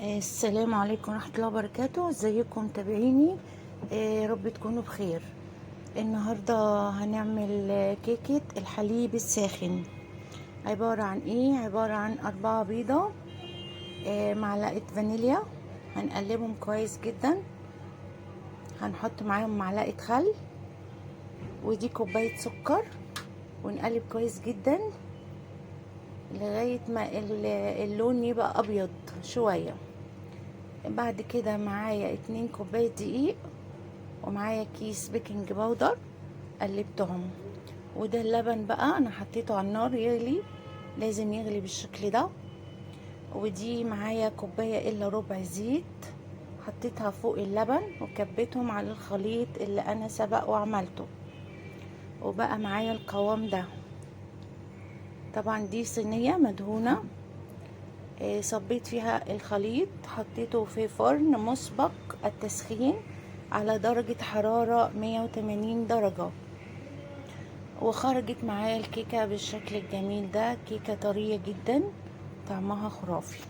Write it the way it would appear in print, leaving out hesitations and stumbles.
السلام عليكم ورحمة الله وبركاته. ازيكم متابعيني؟ يا رب تكونوا بخير. النهاردة هنعمل كيكة الحليب الساخن. عبارة عن ايه؟ عبارة عن 4 بيضة، معلقة فانيليا، هنقلبهم كويس جدا، هنحط معاهم معلقة خل، ودي كوباية سكر، ونقلب كويس جدا لغاية ما اللون يبقى ابيض شوية. بعد كده معايا 2 كوباية دقيق، ومعايا كيس baking powder، قلبتهم. وده اللبن بقى انا حطيته على النار يغلي، لازم يغلي بالشكل ده. ودي معايا كوباية الا ربع زيت، حطيتها فوق اللبن وكبيتهم على الخليط اللي انا سبق وعملته، وبقى معايا القوام ده. طبعا دي صينية مدهونة، صبيت فيها الخليط، حطيته في فرن مسبق التسخين على درجة حرارة 180 درجة، وخرجت معايا الكيكة بالشكل الجميل ده. كيكة طرية جدا، طعمها خرافي.